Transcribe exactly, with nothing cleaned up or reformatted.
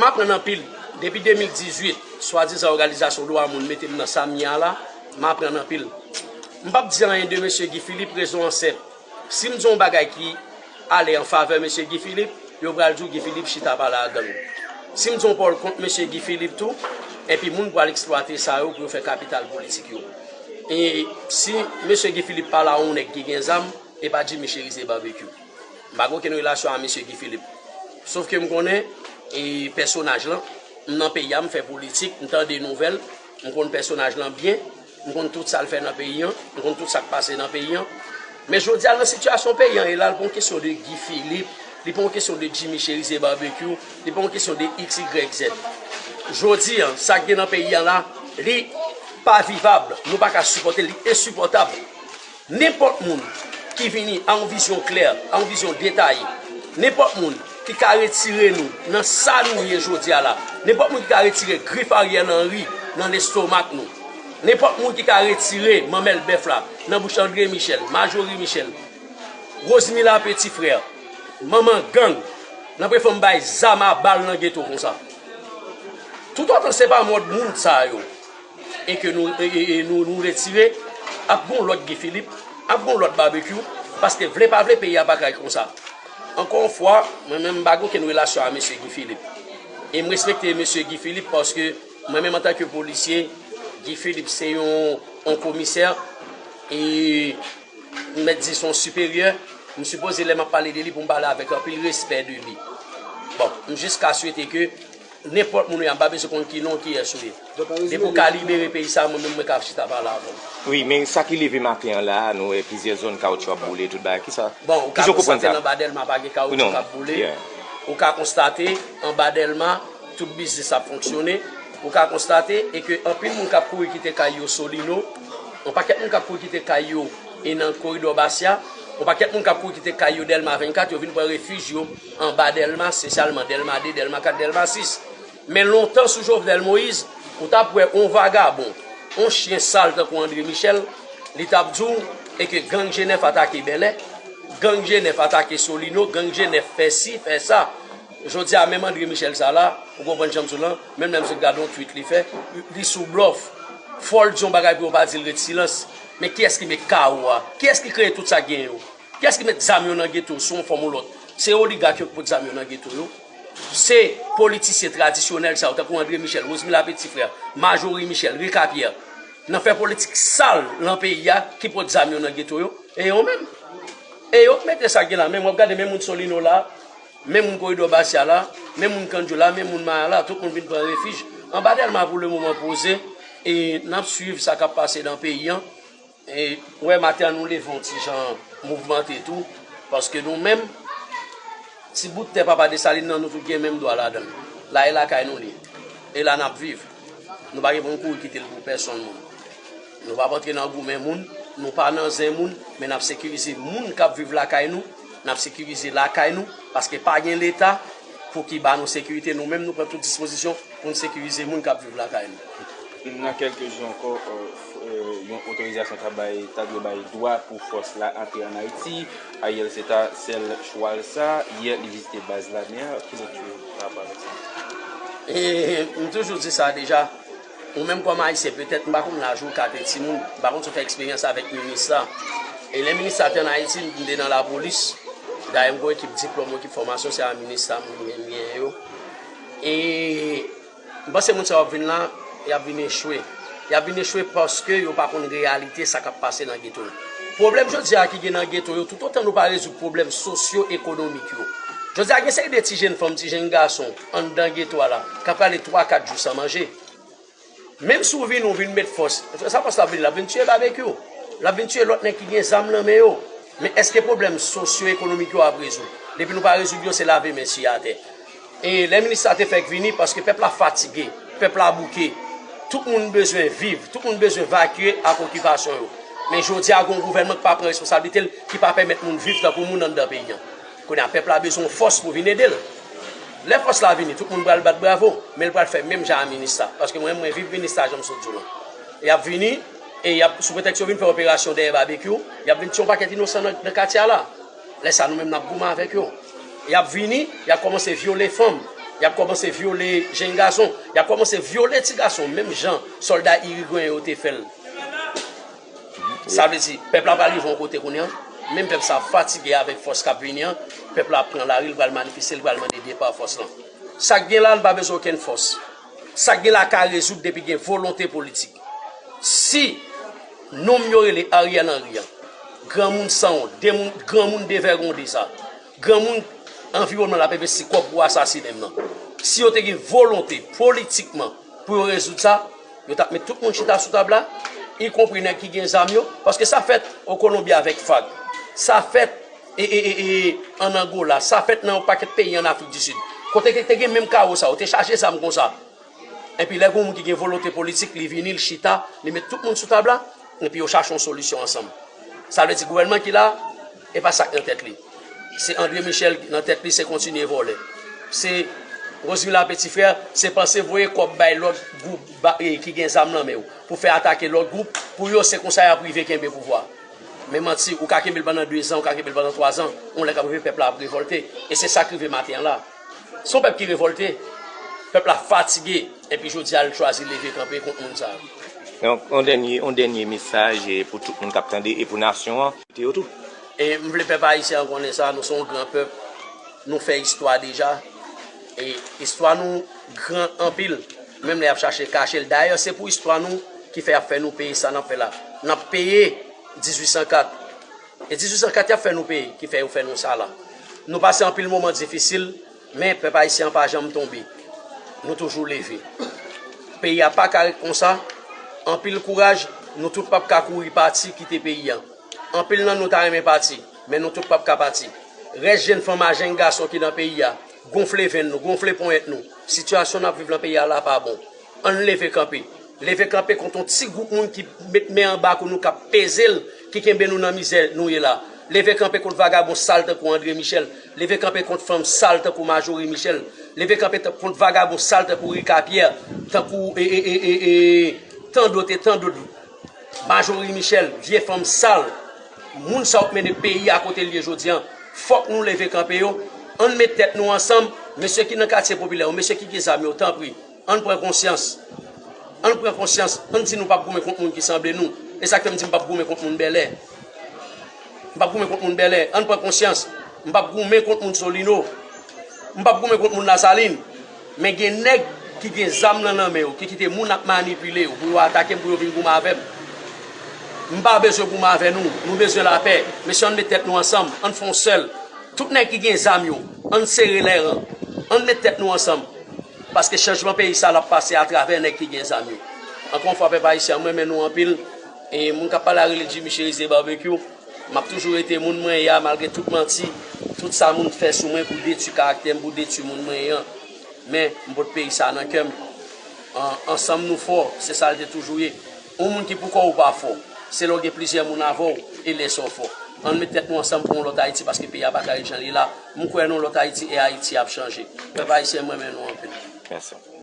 M aprann anpil. Depi de mil dizuit, swadizan òganizasyon dwa moun mete m nan sa m ye a la, m aprann anpil. M p ap di anyen de mesye Guy Philippe, rezon an senp. Si m di yon bagay ki ale an favè mesye Guy Philippe, yo pral di w Guy Philippe chita pale ak gang. Si m di yon pawòl kont mesye Guy Philippe tou, enpi moun pral eksplwate sa yo pou yo fè kapital politik yo. E si mesye Guy Philippe pale a yon nèg ki gen zam, e pa Jimmy Chérizier Barbecue. M pa gen okenn relasyon a mesye Guy Philippe. Sof ke m konnen, e, pèsonaj lan, m nan peyi a, m fè politik, m tande nouvèl, m konn pèsonaj lan byen, m konn tout sa l fè nan peyi an, m konn tout sa k pase nan peyi an. Men jodi a, nan sitiyasyon peyi an ye la, li pa yon kesyon de Guy Philippe, li pa yon kesyon de Jimmy Chérizier Barbecue, li pa yon kesyon de X Y Z. Jodi a, sa k gen nan peyi an la, li pa vivab. Nou pa ka sipòte l, li ensipòtab. Nenpòt moun ki vini a yon vizyon klè, a yon vizyon detaye, nenpòt moun ki ka retire nou nan sa nou ye jodi a la, nenpòt moun ki ka retire grif Ariel Henry nan lestomak nou, nenpòt moun ki ka retire manmèl bèf la nan bouch André Michel, Marjorie Michel, Rosemila Petit Frère, manman gang, n ap fè m bay zam a bal nan geto konsa. Toutotan se pa mòd moun sa yo e ke nou, e, e, e nou, nou retire, ap gon lòt Guy Philippe, ap gon lòt Barbecue, paske vle pa vle, peyi a pa kay konsa. Ankò yon fwa, mwen menm m pa gen okenn relasyon a mesye Guy Philippe. E m respekte mesye Guy Philippe paske mwen menm antanke polisye, Guy Philippe se yon, yon komisè, e m mèt di se yon siperyè, m sipoze lè m ap pale de li pou m pale avèk anpil respè de li. Bon, m jis ka swete ke nenpòt moun ou ye, m pa bezwen konn ki non, kiyès ou ye. Depi w ka libere peyi sa, mwen menm mwen ka chita pale avè w. Wi, men sa ki leve maten an la, nou wè plizyè zòn kawotchou ap boule, tout bagay. Kisa? Bon, ou ka konstate l anba Dèlma pa gen kawotchou k ap boule. Ou ka konstate anba Dèlma tout biznis ap fonksyone. Ou ka konstate e ke anpil moun k ap kouri kite kay yo Solino, yon pakèt moun k ap kouri kite kay yo e nan koridò Basya, yon pakèt moun k ap kouri kite kay yo Dèlma vennkat, yo vin pran refij yo anba Dèlma, espesyalman Dèlma de, Dèlma kat, Dèlma sis. Men lontan sou Jovenel Moïse, ou t ap wè yon vagabon, yon chyen sal tankou André Michel, li t ap di w e ke gang G nèf atake Bèlè, gang G nèf atake Solino, gang G nèf fè si, fè sa. Jodi a, menm André Michel sa la, ou konprann jan m sou lan, menm lè m sot gade yon tweet li fè, li sou blòf. Fò l di yon bagay pou yo pa di l ret silans. Men kiyès ki met kawo a? Kiyès ki kreye tout sa k genyen yo? Kiyès ki met zam yo nan geto yo sou yon fòm ou lòt? Se oligak yo ki pot zam yo nan geto yo. Se politisyen tradisyonèl sa yo, tankou André Michel, Rosemila Petit Frère, Marjorie Michel, Rica Pierre, nan fè politik sal nan peyi a, ki pot zam yo nan geto yo. E yo menm. E yo k mete sa k gen la menm. W ap gade menm moun Solino la, menm moun koridò Basya la, menm moun Kandjo la, menm moun Maya la, tout moun vin pran refij anba Dèlma pou lemoman poze. E n ap swiv sa k ap pase nan peyi an. E, ou wè, maten an, nou leve yon ti jan mouvmante tou, paske nou menm, ti bout tè Papa Desalin nan, nou tout gen menm dwa ladan l. La e lakay nou li ye. E la n ap viv. Nou pa gen pou n kouri kite l pou pèsonn moun. Nou p ap antre nan goumen moun, nou pa nan zen moun, men n ap sekirize moun k ap viv lakay nou, n ap sekirize lakay nou, paske pa gen Leta pou ki ba nou sekirite. Nou menm, nou pran tout dispozisyon pou n sekirize moun k ap viv lakay nou. Nan kèlke jou ankò, euh, f-, euh, yon otorizasyon ta bay, ta dwe bay dwa pou fòs la antre ann Ayiti. Ariel se ta sèl chwa l sa. Yè, li vizite baz lame a. Ki lekti w pa rapò avèk sa? E, m toujou di sa deja. Ou menm kòm Ayisyen, petèt, m pa konn laj ou, w ka te timoun, m pa konn si w fè eksperyans avèk minis sa. E lè minis sa te ann Ayiti, m te nan lapolis. Dayè, m gen yon ekip diplòm, ekip fòmasyon, se a minis sa m gen, m genyen yo. E M panse moun sa yo ap vin la, y ap vin echwe. Y ap vin echwe paske yo pa konn reyalite sa k ap pase nan geto yo. Pwoblèm jodi a ki gen nan geto yo, toutotan nou pa rezoud pwoblèm sosyo-ekonomik yo. Jodi a gen seri de ti jenn fanm, ti jenn gason anndan geto a la, k ap rale twa, kat jou san manje. Menm si w vini, w vin met fòs, sa fòs la ap vin, l ap vin tiye Babekyou. L ap vin tiye lòt nèg ki gen zam nan men yo. Men èske pwoblèm sosyo-ekonomik yo ap rezoud? Depi nou pa rezoud yo, se lave men siye atè. E lè minis sa te fèk vini, paske pèp la fatige, pèp la bouke. Tout moun bezwen viv, tout moun bezwen vakye ak okipasyon yo. Men jodi a, gen yon gouvènman ki pa pran responsablite l, ki pa pèmèt moun viv tankou moun anndan peyi an. Kounye a, pèp la bezwen yon fòs pou vin ede l. Lè fòs la vini, tout moun pral bat bravo, men l pral fè menm jan a minis sa. Paske mwen, mwen viv minis sa, jan m sot di w lan. Y ap vini, e y ap, sou pretèks yo vin fè operasyon dèyè Babekyou, y ap vin tiye yon pakèt inosan nan, nan katye a la. Lè sa, nou menm, n ap goumen avèk yo. Y ap vini, y ap kòmanse vyole fanm. Y ap kòmanse vyole jenn gason. Y ap kòmanse vyole ti gason, menm jan sòlda Irigoyen yo te fè l. Sa vle di, pèp la pral rive yon kote kounye a, menm pèp sa fatige avèk fòs k ap vini an, pèp la pran lari, l pral manifeste, l pral mande depa fòs lan. Sa k gen la, l pa bezwen okenn fòs. Sa k gen la ka rezoud depi gen volonte politik. Si nonm yo rele Ariel Henry an, granmoun sanwont, de moun, granmoun devègonde sa, granmoun anviwònman l ap envesti kòb pou asasinen m nan, si yo te gen volonte politikman pou yo rezoud sa, yo t ap met tout moun chita sou tab la, ikonpri nèg ki gen zam yo, paske sa fèt o Kolonbi avèk FARC, sa fèt e, e, e, e, ann Angola, sa fèt nan yon pakèt peyi ann Afrik di Sid. Kote ke te gen menm kawo sa, yo te chaje zam konsa. Epi lè gen yon moun ki gen volonte politik, li vini, li chita, li met tout moun sou tab la, epi yo chache yon solisyon ansanm. Sa vle di gouvènman ki la, e pa sa k nan tèt li. Se André Michel nan tèt li, se kontinye vòlè. Se Rosemila Petit Frère, se panse voye kòb bay lòt gwoup ba- e ki gen zam nan men yo, pou fè atake lòt gwoup, pou yo se konsa y ap rive kenbe pouvwa. Men manti, ou ka kenbe l pandan dezan, ou ka kenbe l pandan twazan, yon lè k ap rive pèp la ap revòlte. E se sa k rive maten an la. Se yon pèp ki revòlte, pèp la fatige, epi jodi a l chwazi leve kanpe kont moun sa yo. Donk, yon dènye, yon dènye mesaj eh, pou tout moun k ap tande e pou nasyon an, te yo tou. E m vle pèp ayisyen an konnen sa, nou se yon gran pèp, nou fè istwa deja, e istwa nou gran anpil, menm lè y ap chache kache l. Dayè, se pou istwa nou ki fè y ap fè nou peye sa n ap fè la. N ap peye dizuit san kat. E dizuit san kat y ap fè nou peye, ki fè yo fè nou sa la. Nou pase anpil moman difisil, men pèp ayisyen an pa janm tonbe. Nou toujou leve. Peyi a pa ka ret konsa. Anpil kouraj, nou tout p ap ka kouri pati kite peyi a. Anpil nan nou ta renmen pati, men nou tout p ap ka pati. Rès jenn fanm a jenn gason ki nan peyi a, gonfle venn nou, gonfle ponyèt nou. Sitiyasyon n ap viv nan peyi a la pa bon. Ann leve kanpe. Leve kanpe kont yon ti gwoup moun ki met men anba kou nou, k ap peze l, ki kenbe nou nan mizè nou ye la. Leve kanpe kont vagabon sal tankou André Michel. Leve kanpe kont fanm sal tankou Majorie Michel. Leve kanpe t- kont vagabon sal tankou Rica Pierre, tankou e, e, e, e, e, tan dòt e tan dòt. Majorie Michel, vye fanm sal. Moun sa yo k mennen peyi a kote l ye jodi an. Fòk nou leve kanpe yo. Ann met tèt nou ansanm. Mesye ki nan katye popilè yo, mesye ki gen zam yo, tanpri, ann pran konsyans. Ann pran konsyans. Ann di nou p ap goumen kont moun ki sanble nou. E sa k fè m di m p ap goumen kont moun bèlè. M p ap goumen kont moun bèlè. Ann pran konsyans. M p ap goumen kont moun Solino. M p ap goumen kont moun Lasalin. Men gen nèg ki gen zam nan nan men yo, ki kite moun ap manipile yo, pou yo atake m, pou yo vin goumen avè m. M pa bezwen goumen avè nou. Nou bezwen lapè. Mesye, ann met tèt nou ansanm. Ann fè yon sèl. Tout nèg ki gen zam yo, ann sere lè ran. Ann met tèt nou ansanm. Paske chanjman peyi sa l ap pase atravè nèg ki gen zam yo. Ankò yon fwa, pèp ayisyen an, m renmen nou anpil. E moun k ap pale a rele Jimmy Cherizier Barbecue. M ap toujou rete moun mwen ye a, malgre tout manti, tout sa moun fè sou mwen pou detwi karaktè m, pou detwi moun mwen ye an. Men, m pot peyi sa nan kè m. An- Ansanm nou fò, se sa l te toujou ye. Yon moun ki pou kò w pa fò. Se lè w gen plizyè moun avè w, e lè sa w fò. Ann met tèt nou ansanm pou yon lòt Ayiti, paske peyi a pa ka ret jan l ye la. M kwè nan yon lòt Ayiti, e Ayiti ap chanje. Pèp ayisyen, m renmen nou anpil. Mèsi.